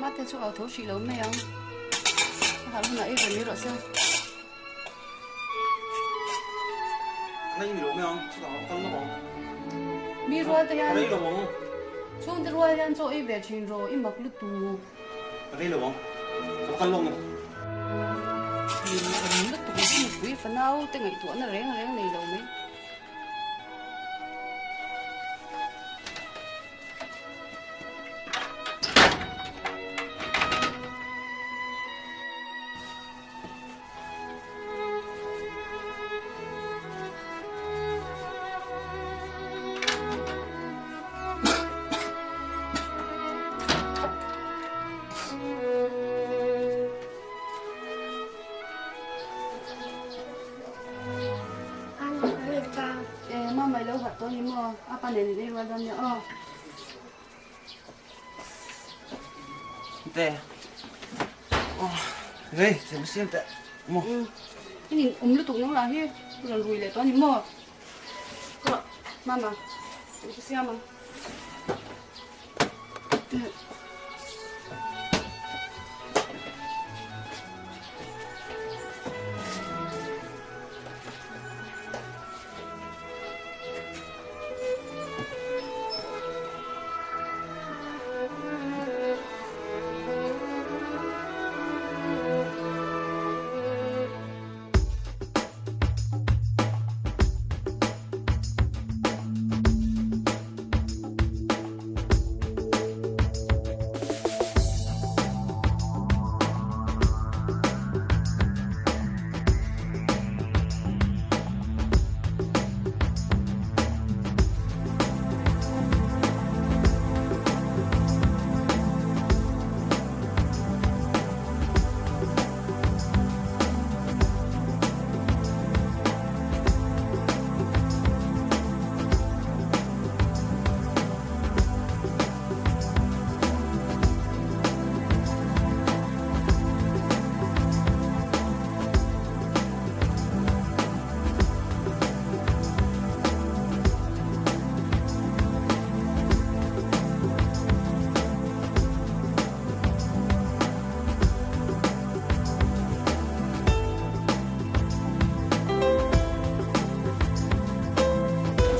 Mate chu au tho hrih lo mai ang. A harh hunah ei ve mai rawh se. Na i ni lo mai ang, chutah a kal lo ang. Mi rual te hian. Ka rei lo ang. Chhungte rual hian chaw ei ve thin rawh, i mak lutuk. Ka rei lo ang, ka kal lo ang. Min ring lutuk hi nupui fanau te ngaihtuahna reng reng nei lo mai. Mama i lo harh tawh a ni maw? A pa nen in ei rual dawn nia aw. Te. Rei, chhem siam teh. Maw. I nin awm lutuk nang lah hi rawn rui leh tawh a ni maw? Mama, ka siam ang.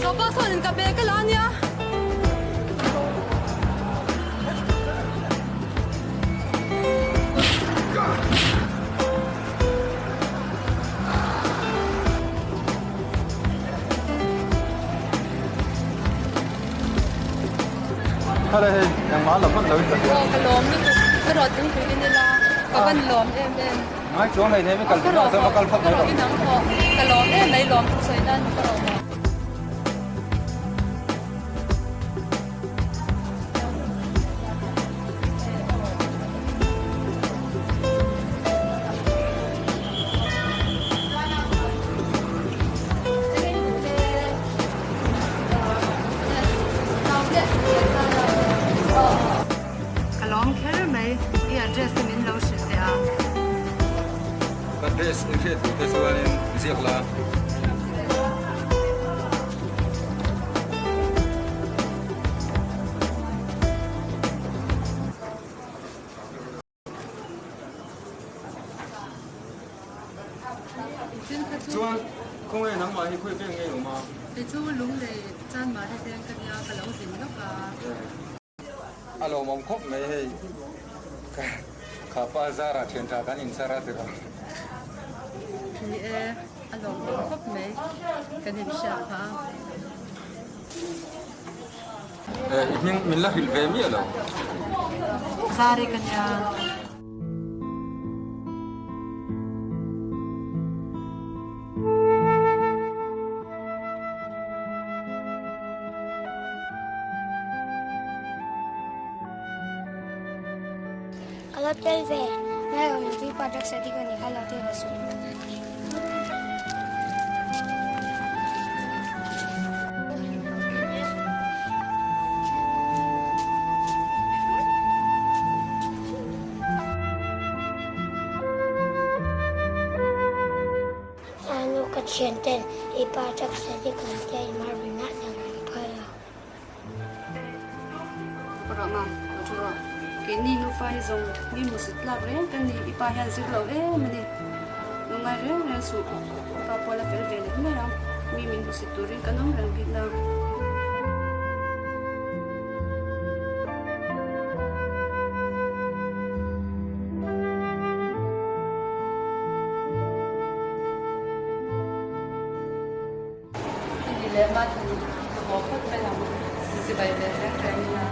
Zopa sawn ka bag a la ania. Khala hei engmah la vat lo in ka hria. Aw ka lawm lutuk ka rawt ding pui in ila ka van lawm em em. Ngai chuang hleinem i kal duh chuan va kal phawt mai rawh. Ka rawh in ang pawh ka lawm em mai lawm thu sawi nan ka rawh haw. Ka lawm kher mai, i address te min lo hrilh teh a. Ka address i hriat duh te chuanin ziak la. Chuan khawnge nangmah hi khawi veng nge i awm a? Kei chu Lunglei Chanmari veng ka nia ka lo zin lawk a. A lawmawm khawp mai hei kha pa zara thian tha kan inchhar a tiraw. Ni e, a lawmawm khawp mai kan inhriat phah a. I hming min la hrilh ve miah lo. Zari ka nia. Ka lo tel ve, ngai awm in tui pa drugs addict a nih kha lo tel ve suh. Anu ka thian ten i pa drugs addict an tia i mar ve nah dang an phal lo. Rawh ma, lo thu rawh. Keini nufa hi zawng mi hmusit tlak reng kan ni, i pa hian zir lo em a ni. Lungngai reng reng suh, i pa pawh la fel ve leh mai ang, mi min hmusit turin kan awm reng bik lo. Ani leh Mathan ka haw phawt mai ang, min chibai ve reng reng ila.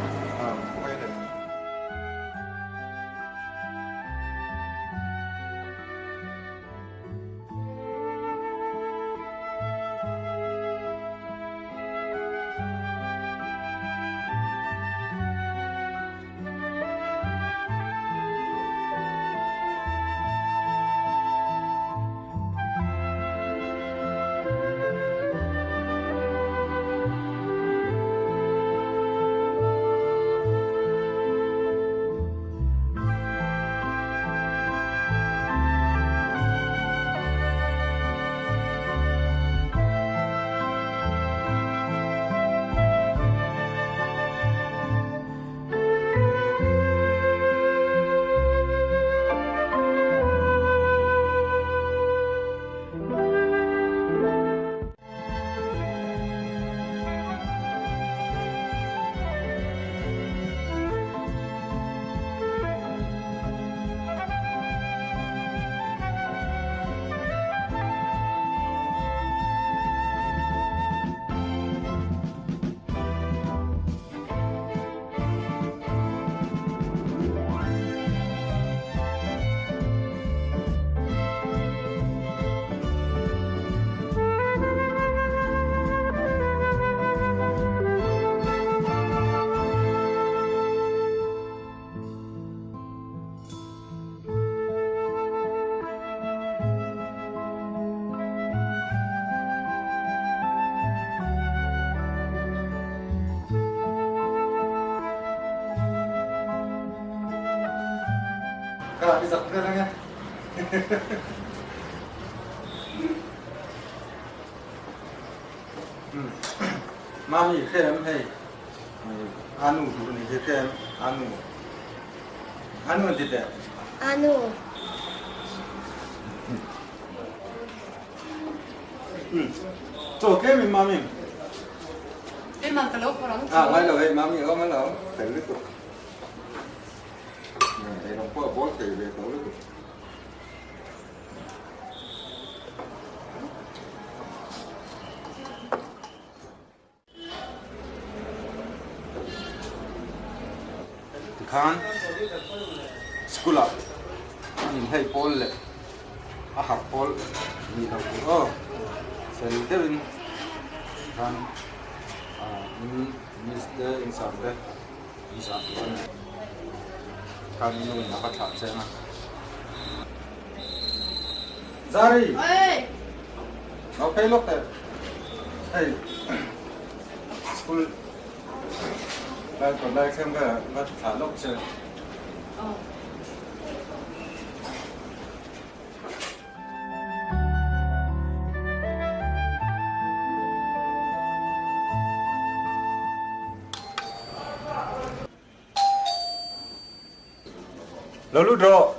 Kha i zak vel ange. Mami hre em hei Anu duh ni hi hre em Anu Anu an ti teh. Anu. Chaw tlem in mami. Keimah ka lo phawrh ang chu. Ah ngai lo hei mami awm a lo fel lutuk. Ei rawng pawh a bawl thei ve tawh lutuk. Tikhan school ah an inhlei pawl leh a harh pawl nih loh tur aw fel deuhin tikhan in miss te in sir te in zah tur a ni tikhan i nu in a va thlah cheng a. Zari! Lo phei lawk teh. Hei school lai kawt lai thleng vel ah va thlah lawk che. Lo lut rawh.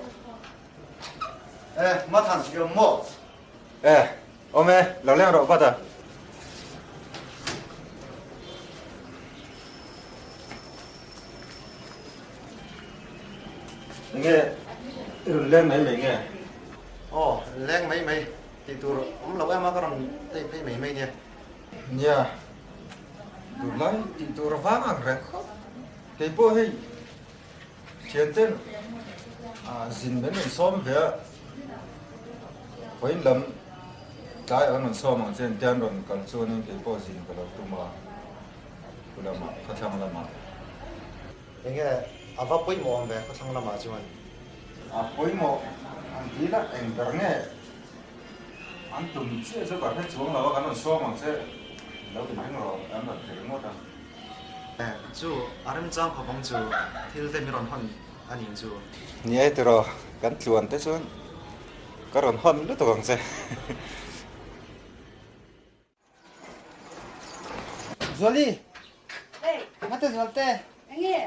Eh, Mathan, i awm maw? Eh, awm e, lo leng rawh vat a. Enge i rawn leng mai mai nge? Aw, leng mai mai tih tur awm lo em a, ka rawn tei phei mai mai nia. Nia, tunlai tih tur a vang ang reng khawp. Kei pawh hei thian ten zin min rawn sawm ve a, vawiin lam tlai an rawn sawm ang che engtia an rawn kal chuanin kei pawh zin ka lo tum a, khu lamah khawthlang lamah. Enge a va pawimawh awm ve khawthlang lamah chuan? A pawimawh an dil a, eng ber nge An tum chiah chu ka hre chuang lo a, kan rawn sawm ang che, lo in ring rawh an rawn ti ringawt a. Chu a remchang khawp ang chu, thil te min rawn hawn a nih chu. Ni e tiraw, kan tluan te chuan ka rawn hawn lutuk ang che. Zuali! Hey! Mate Zualte! Enge?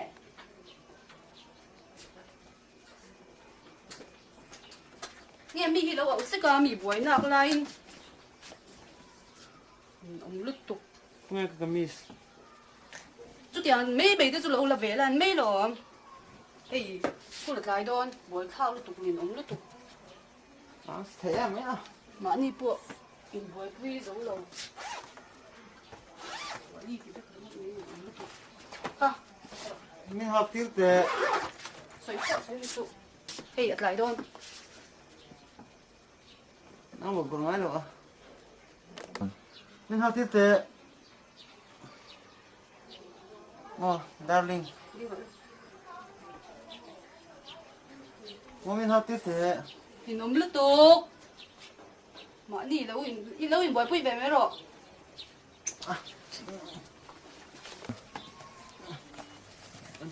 Nge mi hi lo auh sek a mi buai nak laiin min awm lutuk. Nge ka kamis. Chutiang mai mai te chu lo la ve la an mai lo awm. Hei school a tlai dawn buai thlak lutuk min awm lutuk. A thei em mai a. Mahni pawh inbuaipui zo lo. Mahni ti vek ringawt mai min awm lutuk. Ha. Min hak tir teh. Sawi pawh sawi lutuk. Hei a tlai dawn. Nang maw bur ngai lo a. Min hak tir teh. Maw darling. Maw min hak tir teh. Ninawm lutuk. Mahni lo in i lo inbuaipui ve mai rawh.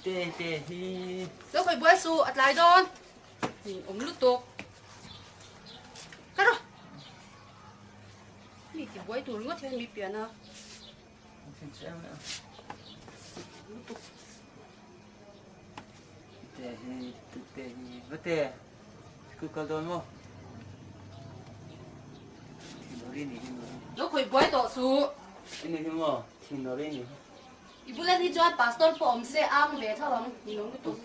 Te te hi. Lo khawi buai suh a tlai dawn. Ninawm lutuk. Ka rawh. Mi ti buai tur ngawt hian mi pian a. Lutuk. Te hi te hi va te. School kal dawn maw? Thinori ni hi maw? Lo khawi buai tawh suh. Ini hi maw? Thinori ni hi. I bulan hi chuan pastor pawh awm se ang ve tho ang ninawm lutuk.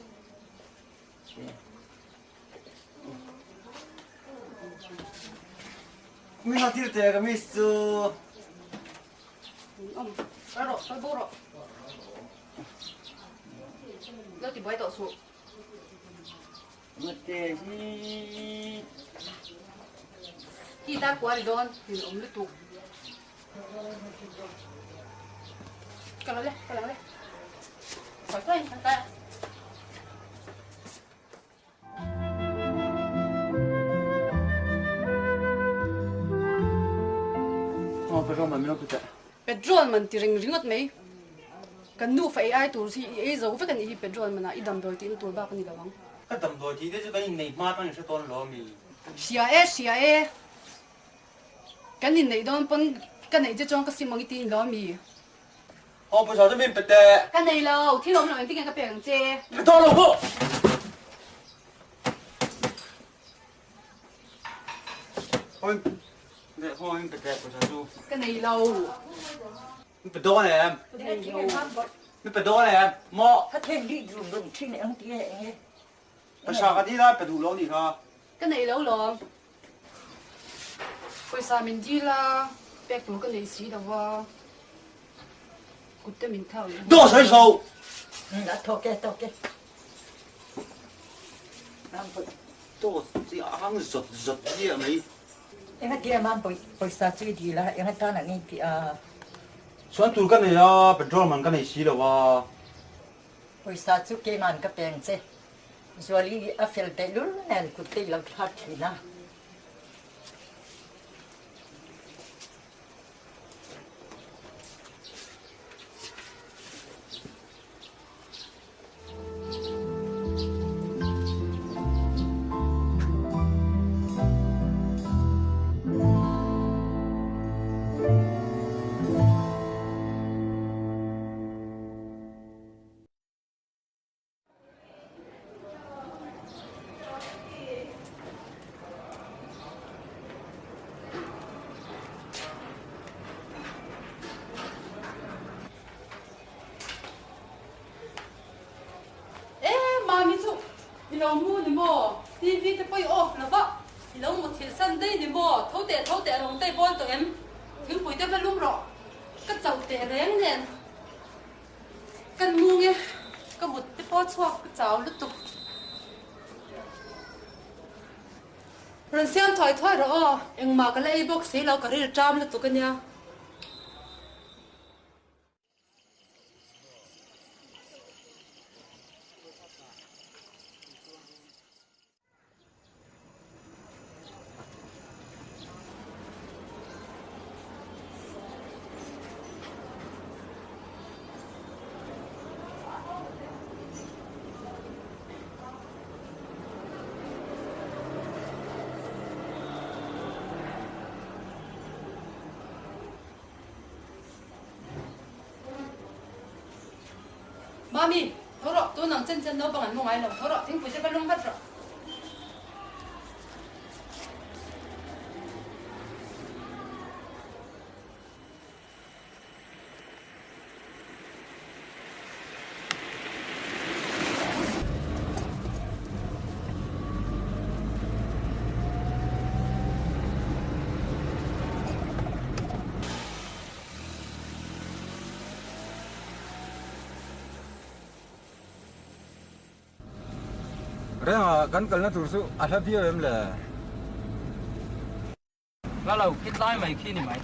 Mi ha thil te ka miss chu. Awm kal rawh kal bo rawh. Lo ti buai tawh suh. Mate hi. Hi dar kual i dawn ninawm lutuk. Ka lo le ka lo le. Sawi sawi in kan kai a. Aw petrol man min lo pe teh. Petrol man ti reng ringawt mai. Kan nufa ei ai tur hi i ei zo vek a nih hi petrol man ah i damdawi tihna tur bak a ni lo ang. Ka damdawi tih te chu kan inneih hma atangin hre tawn lo ami? Hria e hria e. Kan inneih dawn pawn ka neih che chuan ka sim ang i ti in lo ami? Aw pawisa chu min pe teh. Ka nei lo, thil awm lo engtin nge ka pek ang che? Pe tawh lo pawh. Hawi leh hawi min pe teh pawisa chu. Ka nei lo. Min pe dawn em? Ka nei lo. Min pe dawn em? Maw? Ka thlen bik dun dun thin ang ti e enge. Pawisa ka dil a pe duh lo nih kha. Ka nei lo lawm. Pawisa min dil a, pek tur ka nei si lo va, kut te min thlak leh nghal. Daw sawi so! A thawk e, a thawk e. Daw chi a hang zawt zawt ziah mai. Enga tia mam pawisa chu i dil a, enga tan ang i tih a? Chuan tur ka nei a, petrol man ka nei si lo a. Pawisa chu keiman ka peng che. Zuali a fel tehlul nen kut te i lo thlak thin a. E Mami chu i lo mu ni maw? TV te pawh i off lo va, i lo muthilh san daih ni maw? Tho teh tho teh rawng te i bawl tawh em? Thingpui te va lum rawh, ka chauh teh reng nen. Kan mu nge ka mut te pawh chhuak ka chau lutuk. Rawn siam thuai thuai rawh aw, engmah ka la ei bawk si lo ka ril ṭam lutuk a nia. Mami, tho rawh, tun ang chen chen naupang an mu ngai lo, tho rawh, thingpui te va lum vat rawh. Renga kan kalna tur chu a hla viau em le? Hla lo, khi tlai mai khi ni mai.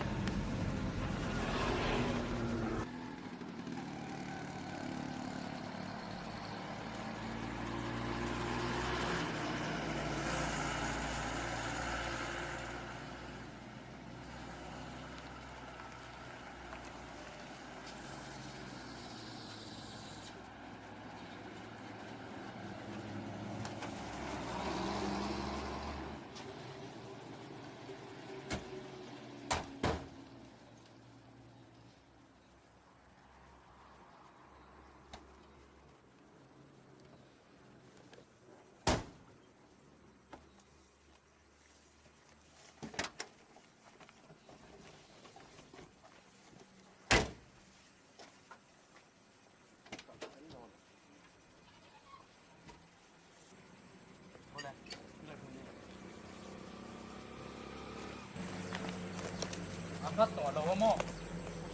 A hlat tawh lo a maw?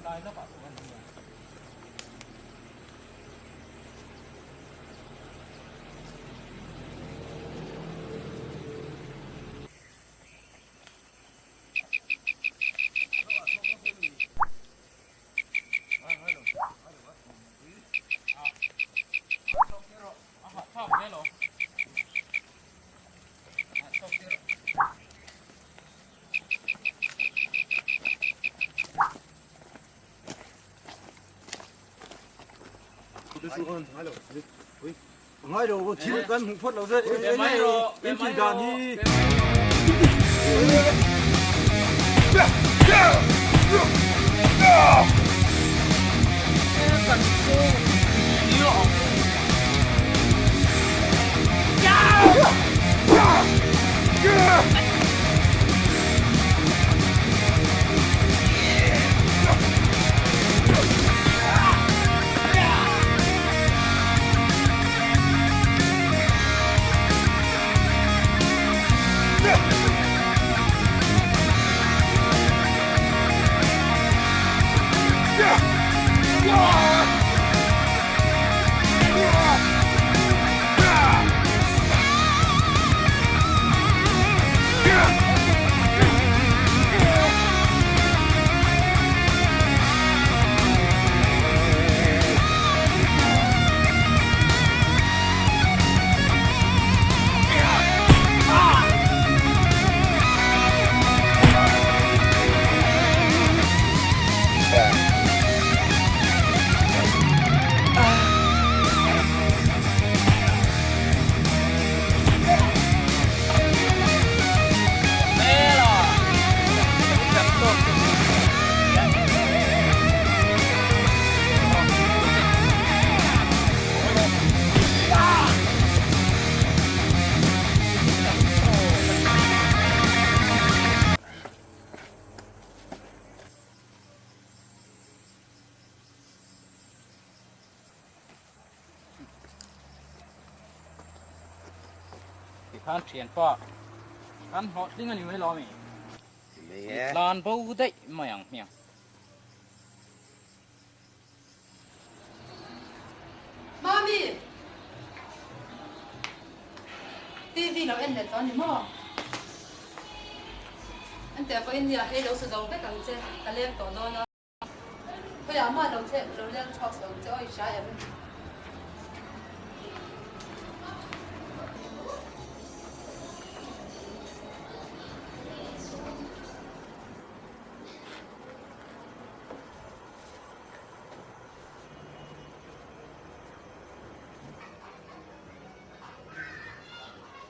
Tlai lawkah pawh a ni a. Ngai lo thil kan hmuh phawt lo se in tih dan hi. Tikhan thianpa kan hlawhtling a ni mai lo ami? I tlan bo daih mai ang hmiang. Mami! TV lo en leh tawh a ni maw? Enteh pawhin nia hei lo sa zo vek ang che, ka leng tawh dawn a. Khawiah mah lo che, lo leng chhuak suh ang che aw i hria em?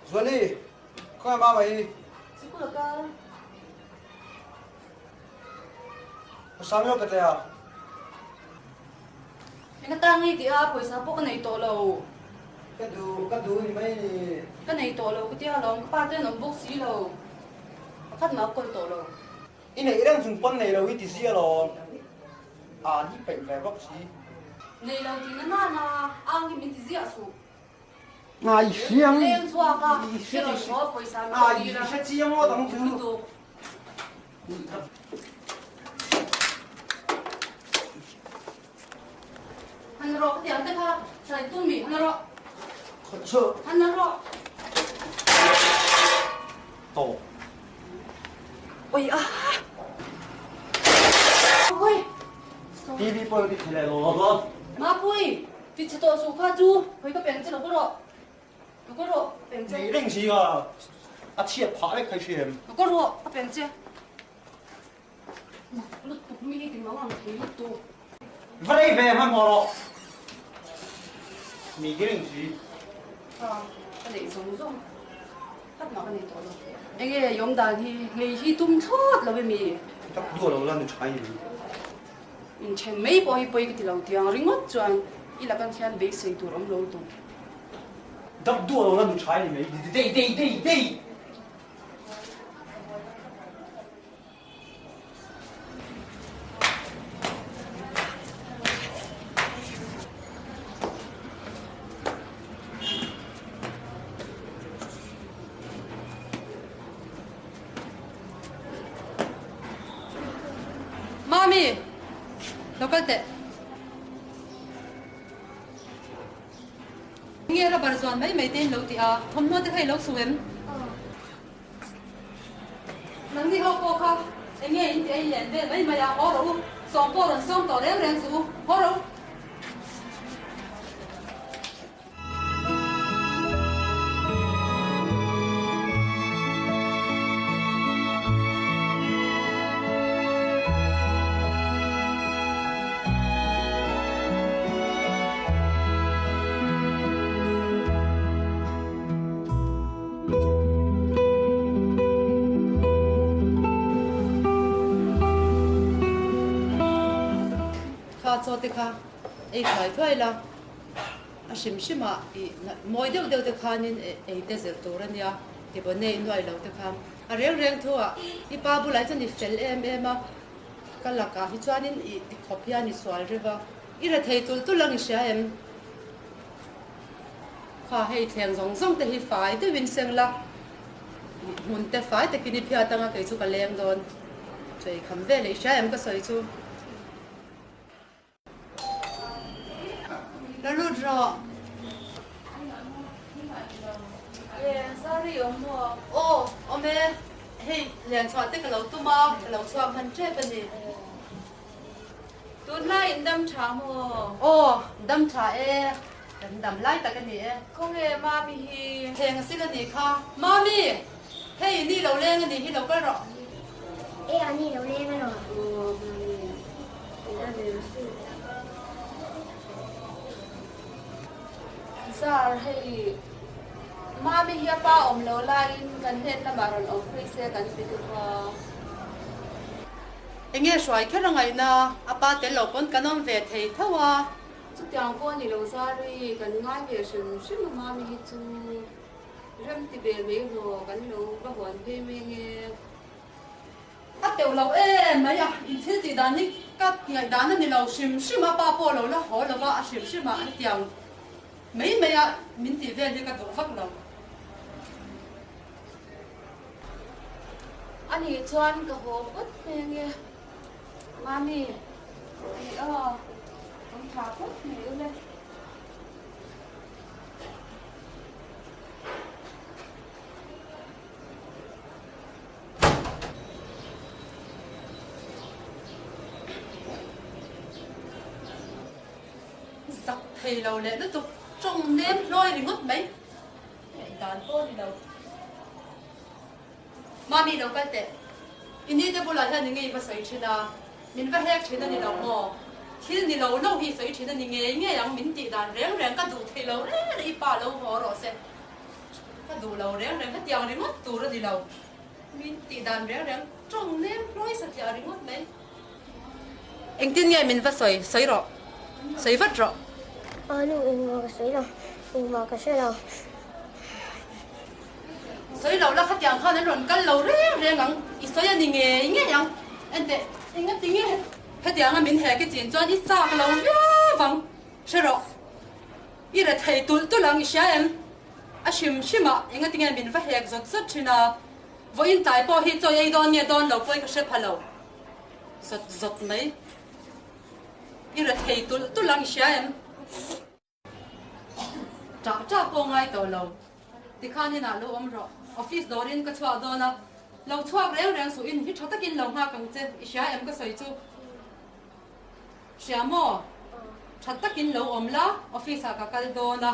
Zuali, khawngaih mama hi. Sikul a kal. Pawisa min lo pe teh a. Min a tang i tih a, pawisa pawh ka nei tawh lo. Ka duh, ka duh ni mai ni. Ka nei tawh lo ka tia alawm, ka pa te an awm bawk si lo. Pakhat mah a kawl tawh lo. I neih reng chung pawn nei lo hi ti si alawm. An hi peih ve bawk si. Nei lo tih na nana ang hi min ti ziah suh. Nga i hriang. Leng chhuak a, i rawn haw pawisa min Nga tir i a. hre chiang ngawt ang chu. Lutuk. Han rawh ka ti ang te kha, hrai tum mi han rawh. Khaw chu. Han rawh. tawh. Oi a! Oi! TV pawh lo ti chhe leh lo lo. Mapui, ti chhe tawh suh kha chu, hawi ka peng che lo ka rawh. Lo ka rawh, ka peng che. Nei reng si a, a chhiat phah vek thei hri em? Lo ka rawh, ka peng che. Mak lutuk mi hi ti mang ang thei lutuk. Va rei ve hmanhmawh rawh. Mi ki reng si. Kha ka neih zawng zawng khat mah ka nei tawh lo. Enge yawm dan hi ngei hi tum thlawt lo emi? Tak duah lo la nu tha i ni. Inthen mai pawh hi pawi ka ti lo tiang ringawt chuan i lakan hian beisei tur awm lo tum. Dak duah lo la nu tha i ni mai. Dei dei dei dei. Mami, lo kal teh. Nge rubber zuan mai mai te in lo ti a, thawmhnaw te kha i lo su em? Nangni ho pawh kha eng nge in ti a in len vel mai mai a, haw rawh u, sawm pawh rawn sawm tawh reng reng suh u, haw rawh u. Kha chaw te kha ei thuai thuai la, a hrim hrim ah i mawi deuh deuh te khanin ei te zir tur a nia, ti baw nei nuai lo te khan a reng reng thu ah i pa bulah hi chuan i fel em em a, ka lakah hi chuanin i tikhawp hian i sual reuh a, i rethei tulh tulh ang i hria em? Kha hei thleng zawng zawng te hi fai deuhin seng la, hmun te fai takin i phiat anga kei chu ka leng dawn. Chawi kham vel i hria em ka sawi chu. La lut rawh. E, sorry awm maw? Aw, awm e. Hei lianchhuah te ka lo tum a, ka lo chhuak hman tep a ni. Tunlai in dam tha maw? Aw, dam tha e. Kan dam lai tak a ni e. Khawnge Mami hi? Thleng a sil a nih kha. Mami! Hei, ni lo leng a nih hi lo kal rawh. E, a ni lo leng a rawh. Aw, Mami. Eng a leng su. Zar, hei Mami hi a pa awm lo laiin kan hnen lamah rawn awm phei se kan ti deuh a. Enge hruai kher a ngaihna, a pa tel lo pawn kan awm ve thei tho a. Chutiang pawh a ni lo Zari, kan ngai ve hrim hrim a Mami hi chu rem ti ve mai rawh, kan lo va huan phei mai nge. A teuh lo em mai a, in thil tih dan hi ka ngaihdan a ni lo hrim hrim a, pa pawh lo la haw lo va, a hrim hrim a hetiang mai mai a min tih vel hi ka duh vak lo. A nih chuan ka haw phawt mai ange Mami, ih aw, awm tha phawt mai ule. Zak thei lo leh lutuk tawng nem hlawi ringawt mai. Ngaihdan pawh a ni lo. Mami lo kal teh. I ni te bulah hian i ngei va sawi thin a, min va hek thin a ni lo maw? Thil ni lo lo hi sawi thin a ni ngei ngei ang min tih dan reng reng ka duh thei lo reng reng i pa lo haw rawh se. Ka duh lo reng reng hetiang ringawt tur a ni lo. Min tih dan reng reng tawng nem hlawi satliah ringawt mai. Engtin nge min va sawi sawi rawh, sawi vat rawh. Aw nu, engmah ka sawi lo, engmah ka hre lo. Sawi lo la khatiang khan an rawn kal lo reng reng ang, i sawi a ni ngei ngei ang. Enteh, engati nge hetianga min hek i chin chuan i chak lo viau ang, hre rawh. I rethei tulh tulh ang, i hria em? A hrim hrim ah engati nge min va hek zawt zawt thin a, vawiin tlai pawh hi chawi ei dawn nge dawn lo pawh i ka hre pha lo zawt zawt mai. I rethei tulh tulh ang i hria em? Ṭah ṭah pawh ngai tawh lo, tikhan inah lo awm rawh. Office dawrin ka chhuak dawn a, lo chhuak reng reng suh in hi tha takin lo nghak ang che, i hria em ka sawi chu? Hria maw? Tha takin lo awm la, office ah ka kal dawn a,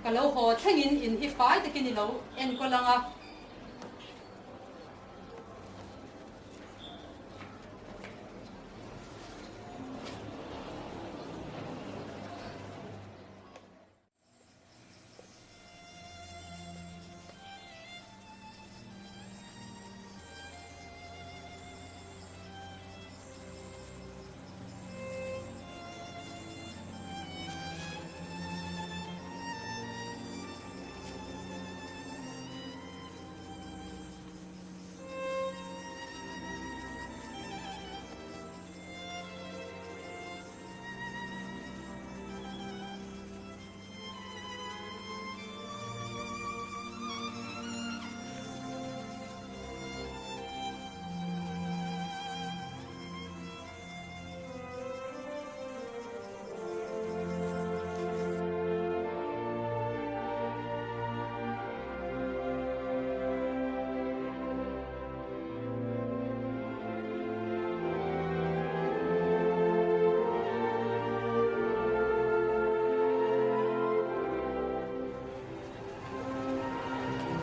ka lo haw thlengin in hi fai takin i lo enkawl ang a.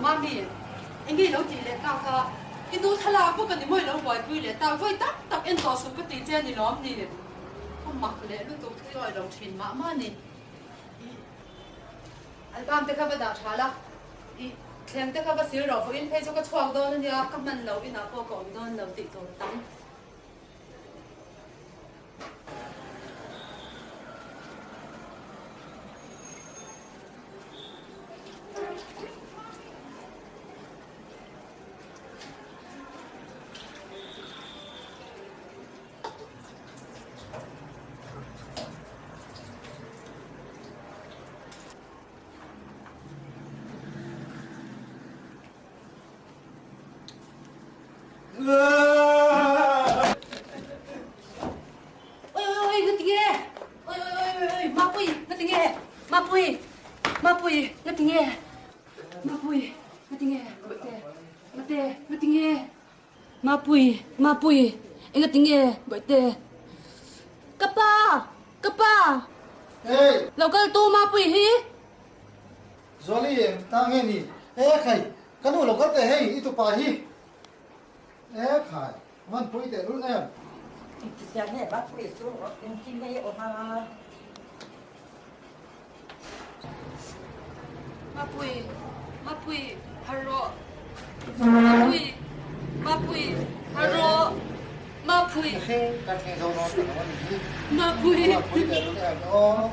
Mami, enge i lo tih leh tak a? I nu thlalak bawk a ni maw i lo buaipui leh tak? Vawi tak tak en tawh suh ka ti che a ni lawm ni? Ka mak leh lutuk hi awi lo thin mah mah a ni. Album te kha va dah tha la, i thleng te kha va sil rawh, vawiin phei chu ka chhuak dawn a nia, ka hman lo inah pawh ka awm dawn lo tih tur a tam. Oi oi oi ngati nge? Oi oi oi oi oi Mapui ngati nge? Mapui Mapui ngati nge? Mapui ngati nge? Mate mate ngati nge? Mapui, Mapui, engati nge Bawihte? Ka pa! Ka pa! Hey! Lo kal tu Mapui hi! Zuali, ta nge ni? E khai, ka nu lo kal teh hei, i tupa hi. E khai, van pui teh lul em? Engti nge Mapui chu engti nge i awm a? Mapui, Mapui, har rawh. Mapui, Mapui, har rawh. Mapui. Ka thleng zo dawn ta lo a ni hi. Mapui. Mapui leh lul em aw,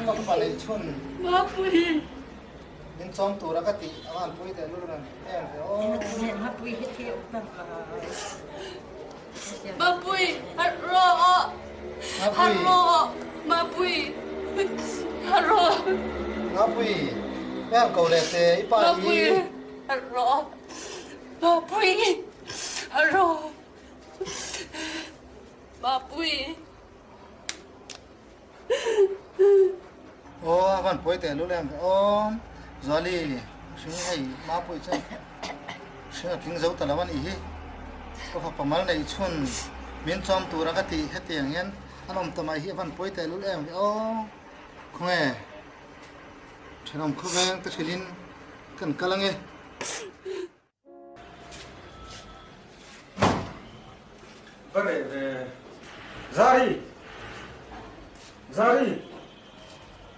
ka fa lei chhun. Mapui. Min chawm tura ka tih a van pui teh lul em ve aw. Mapui hi thil awm ka. Mapui, har rawh. Har rawh. Mapui, har rawh. Mapui, em ko leh te i pa hi. Mapui, har rawh. Mapui, har rawh. Mapui. Aw a van pawi teh lul em aw Zuali hring hei Mapui chuan hring a tling zo ta lo a nih hi ka fapa mal neih chhun min chawm tura ka tih hetiang hian an awm ta mai hi a van pawi teh lul em aw khawnge thenawm khawveng te hrilhin kan kal ange. Va reh ve. Zari! Zari!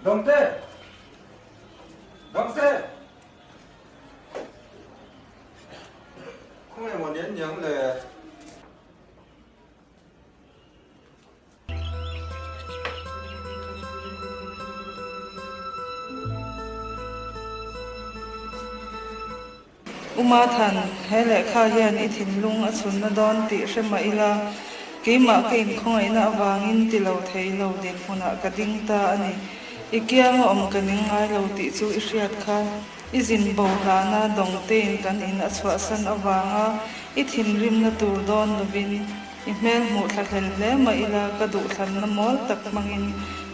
Dawngte! Dawngte! Khawnge maw nian niang le? U Mathan, he lehkha hian i thinlung a chhunna dawn tih hre mah ila, keimah ka inkhawngaihna avangin ti lo thei lo dinhmunah ka ding ta a ni. I kianga awm ka ning ngai lo tih chu i hriat kha. I zin bo hlana dawngtein kan in a chhuahsan avanga i thinrimna tur dawn lovin, I hmel hmuh thla hlel hle mah ila ka duhthlanna mawl tak hmangin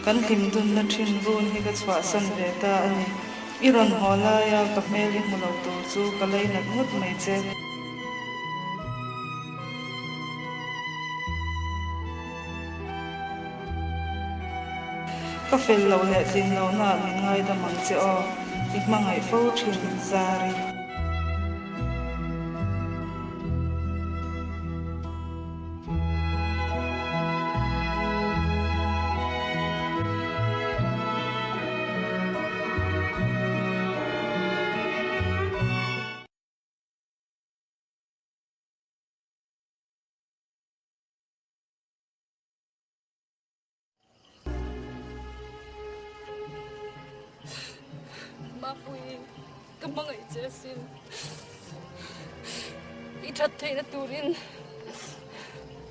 kan hlimdunna thin run hi ka chhuahsan ve ta a ni. I rawn haw laia ka hmel i hmu lo tur chu ka leinat ngawt mai che. Ka fel loh leh tlin lohnaah min ngaidam ang che aw, i hmangaih fo thin Zari. Mapui, ka hmangaih che asin. I that theihna turin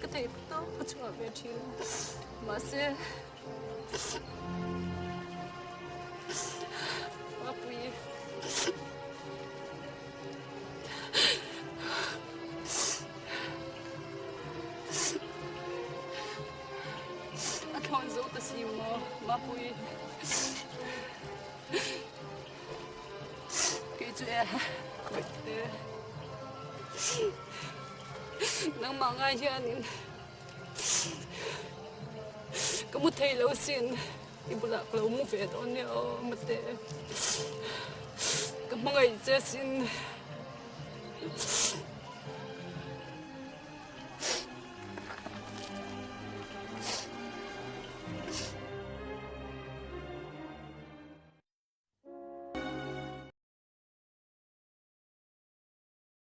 ka theih tawp ka chhuah ve thin. Mahse, Mapui, A thawn zo ta si maw Mapui? Kei chu e Bawihte nangmah ngai hianin ka mu thei lo sin i bulah ka lo mu ve dawn nia aw Mate ka hmangaih che sin.